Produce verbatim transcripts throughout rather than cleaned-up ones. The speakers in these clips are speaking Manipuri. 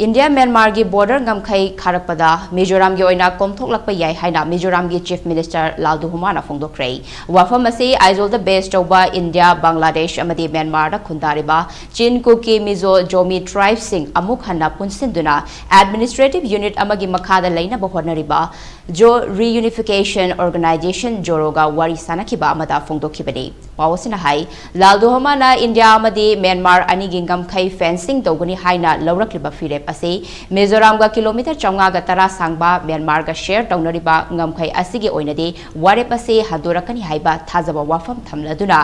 ꯏꯟꯗꯤꯌꯥ ꯃ꯭ꯌꯥꯟꯃꯥꯔꯒꯤ ꯕꯣꯔꯗꯔ ꯉꯝꯈꯩ ꯈꯥꯔꯛꯄꯗ ꯃꯤꯖꯣꯔꯥꯝꯒꯤ ꯑꯣꯏꯅ ꯀꯣꯝꯊꯣꯛꯂꯛꯄ ꯌꯥꯏ ꯍꯥꯏꯅ ꯃꯤꯖꯣꯔꯥꯝꯒꯤ ꯆꯤꯐ ꯃꯤꯅꯤꯁꯇꯔ ꯂꯥꯜꯗꯨꯍꯣꯃꯥꯅ ꯐꯣꯡꯗꯣꯛꯈ꯭ꯔꯦ꯫ ꯋꯥꯐꯝ ꯑꯁꯤ ꯑꯥꯏꯖꯣꯜꯗ ꯕꯦꯁ ꯇꯧꯕ ꯏꯟꯗꯤꯌꯥ, ꯕꯪꯒ꯭ꯂꯥꯗꯦꯁ ꯑꯃꯗꯤ ꯃ꯭ꯌꯥꯟꯃꯥꯔꯗ ꯈꯨꯟꯗꯥꯔꯤꯕ ꯆꯤꯟ, ꯀꯨꯀꯤ, ꯃꯤꯖꯣ, ꯖꯣꯃꯤ ꯇ꯭ꯔꯥꯏꯕꯁꯤꯡ ꯑꯃꯨꯛ ꯍꯟꯅ ꯄꯨꯟꯁꯤꯟꯗꯨꯅ ꯑꯦꯗꯃꯤꯅꯤꯁꯇ꯭ꯔꯦꯇꯤꯚ ꯌꯨꯅꯤꯠ ꯑꯃꯒꯤ ꯃꯈꯥꯗ ꯂꯩꯅꯕ ꯍꯣꯠꯅꯔꯤꯕ ꯖꯣ ꯔꯤꯌꯨꯅꯤꯐꯤꯀꯦꯁꯟ ꯑꯣꯔꯒꯅꯥꯏꯖꯦꯁꯟ, ꯖꯣꯔꯣꯒ ꯋꯥꯔꯤ ꯁꯥꯅꯈꯤꯕ ꯑꯃꯗ ꯐꯣꯡꯗꯣꯛꯈꯤꯕꯅꯤ꯫ ꯄꯥꯎ ꯑꯁꯤꯅ ꯍꯥꯏ, ꯂꯥꯜꯗꯨꯍꯣꯃꯥꯅ ꯏꯟꯗꯤꯌꯥ ꯑꯃꯗꯤ ꯃ꯭ꯌꯥꯟꯃꯥꯔ ꯑꯅꯤꯒꯤ ꯉꯝꯈꯩ ꯐꯦꯟꯁꯤꯡ ꯇꯧꯒꯅꯤ ꯍꯥꯏꯅ ꯂꯧꯔꯛꯂꯤꯕ ꯐꯤꯔꯦꯞ ꯑꯁꯤ ꯃꯤꯖꯣꯔꯥꯝꯒ ꯀꯤꯂꯣꯃꯤꯇꯔ ꯆꯥꯝꯃꯉꯥꯒ ꯇꯔꯥ ꯁꯥꯡꯕ ꯃ꯭ꯌꯥꯟꯃꯥꯔꯒ ꯁꯦꯌꯔ ꯇꯧꯅꯔꯤꯕ ꯉꯝꯈꯩ ꯑꯁꯤꯒꯤ ꯑꯣꯏꯅꯗꯤ ꯋꯥꯔꯦꯞ ꯑꯁꯤ ꯍꯟꯗꯣꯔꯛꯀꯅꯤ ꯍꯥꯏꯕ ꯊꯥꯖꯕ ꯋꯥꯐꯝ ꯊꯝꯂꯗꯨꯅ,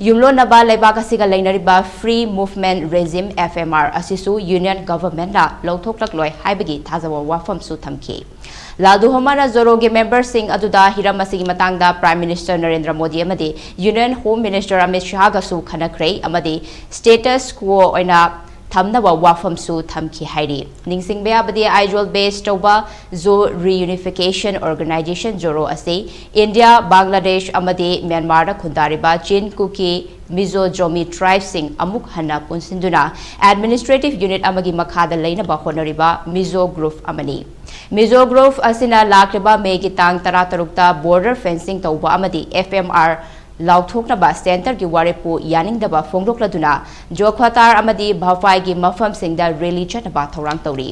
ꯌꯨꯝꯂꯣꯟꯅꯕ ꯂꯩꯕꯥꯛ ꯑꯁꯤꯒ ꯂꯩꯅꯔꯤꯕ Free Movement Regime, F M R, ꯑꯁꯤꯁꯨ ꯌꯨꯅꯤꯌꯟ ꯒꯚꯔꯟꯃꯦꯟꯠꯅ ꯂꯧꯊꯣꯛꯂꯛꯂꯣꯏ ꯍꯥꯏꯕꯒꯤ ꯊꯥꯖꯕ ꯋꯥꯐꯝꯁꯨ ꯊꯝꯈꯤ꯫ ꯂꯥꯜꯗꯨꯍꯣꯃꯥꯅ ꯖꯣꯔꯣꯒꯤ ꯃꯦꯝꯕꯔꯁꯤꯡ ꯑꯗꯨꯗ ꯍꯤꯔꯝ ꯑꯁꯤꯒꯤ ꯃꯇꯥꯡꯗ ꯄ꯭ꯔꯥꯏꯝ ꯃꯤꯅꯤꯁꯇꯔ ꯅꯔꯦꯟꯗ꯭ꯔ ꯃꯣꯗꯤ ꯑꯃꯗꯤ ꯌꯨꯅꯤꯌꯟ ꯍꯣꯝ ꯃꯤꯅꯤꯁꯇꯔ ꯑꯃꯤꯠ ꯁꯥꯍꯒꯁꯨ ꯈꯟꯅꯈ꯭ꯔꯦ ꯑꯃꯗꯤ ꯁ꯭ꯇꯦꯇꯁ ꯀ꯭ꯋꯣ ꯑꯣꯏꯅ ꯊꯝꯅꯕ ꯋꯥꯐꯝꯁꯨ ꯊꯝꯈꯤ ꯍꯥꯏꯔꯤ꯫ ꯅꯤꯡꯁꯤꯡꯕ ꯌꯥꯕꯗꯤ, ꯑꯥꯏꯖꯣꯜ ꯕꯦꯁ ꯇꯧꯕ ꯖꯣ ꯔꯤꯌꯨꯅꯤꯐꯤꯀꯦꯁꯟ ꯑꯣꯔꯒꯅꯥꯏꯖꯦꯁꯟ, ꯖꯣꯔꯣ, ꯑꯁꯤ ꯏꯟꯗꯤꯌꯥ, ꯕꯪꯒ꯭ꯂꯥꯗꯦꯁ ꯑꯃꯗꯤ ꯃ꯭ꯌꯥꯟꯃꯥꯔꯗ ꯈꯨꯟꯗꯥꯔꯤꯕ ꯆꯤꯟ, ꯀꯨꯀꯤ, ꯃꯤꯖꯣ, ꯖꯣꯃꯤ ꯇ꯭ꯔꯥꯏꯕꯁꯤꯡ ꯑꯃꯨꯛ ꯍꯟꯅ ꯄꯨꯟꯁꯤꯟꯗꯨꯅ ꯑꯦꯗꯃꯤꯅꯤꯁꯇ꯭ꯔꯦꯇꯤꯚ ꯌꯨꯅꯤꯠ ꯑꯃꯒꯤ ꯃꯈꯥꯗ ꯂꯩꯅꯕ ꯍꯣꯠꯅꯔꯤꯕ ꯃꯤꯖꯣ ꯒ꯭ꯔꯨꯞ ꯑꯃꯅꯤ꯫ ꯃꯤꯖꯣ ꯒ꯭ꯔꯨꯞ ꯑꯁꯤꯅ ꯂꯥꯛꯂꯤꯕ ꯃꯦꯒꯤ ꯇꯥꯡ ꯇꯔꯥꯇꯔꯨꯛꯇ ꯕꯣꯔꯗꯔ ꯐꯦꯟꯁꯤꯡ ꯇꯧꯕ ꯑꯃꯗꯤ F M R ꯂꯥꯎꯊꯣꯛꯅꯕ ꯁꯦꯟꯇꯔꯒꯤ ꯋꯥꯔꯦꯞꯄꯨ ꯌꯥꯅꯤꯡꯗꯕ ꯐꯣꯡꯗꯣꯛꯂꯗꯨꯅ ꯖꯣꯈ꯭ꯋꯥꯇꯥꯔ ꯑꯃꯗꯤ ꯚꯥꯐꯥꯏꯒꯤ ꯃꯐꯝꯁꯤꯡꯗ ꯔꯦꯂꯤ ꯆꯠꯅꯕ ꯊꯧꯔꯥꯡ ꯇꯧꯔꯤ꯫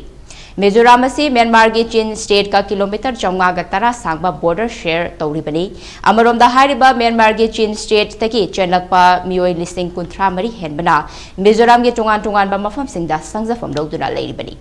ꯃꯤꯖꯣꯔꯥꯝ ꯑꯁꯤ ꯃ꯭ꯌꯥꯟꯃꯥꯔꯒꯤ ꯆꯤꯟ ꯁ꯭ꯇꯦꯠꯀ ꯀꯤꯂꯣꯃꯤꯇꯔ ꯆꯥꯝꯃꯉꯥꯒ ꯇꯔꯥ ꯁꯥꯡꯕ ꯕꯣꯔꯗꯔ ꯁꯦꯌꯔ ꯇꯧꯔꯤꯕꯅꯤ꯫ ꯑꯃꯔꯣꯝꯗ, ꯍꯥꯏꯔꯤꯕ ꯃ꯭ꯌꯥꯟꯃꯥꯔꯒꯤ ꯆꯤꯟ ꯁ꯭ꯇꯦꯠꯇꯒꯤ ꯆꯦꯜꯂꯛꯄ ꯃꯤꯑꯣꯏ ꯂꯤꯁꯤꯡ ꯀꯨꯟꯊ꯭ꯔꯥ ꯃꯔꯤ ꯍꯦꯟꯕꯅ ꯃꯤꯖꯣꯔꯥꯝꯒꯤ ꯇꯣꯉꯥꯟ ꯇꯣꯉꯥꯟꯕ ꯃꯐꯝꯁꯤꯡꯗ ꯁꯪꯖꯐꯝ ꯂꯧꯗꯨꯅ ꯂꯩꯔꯤꯕꯅꯤ꯫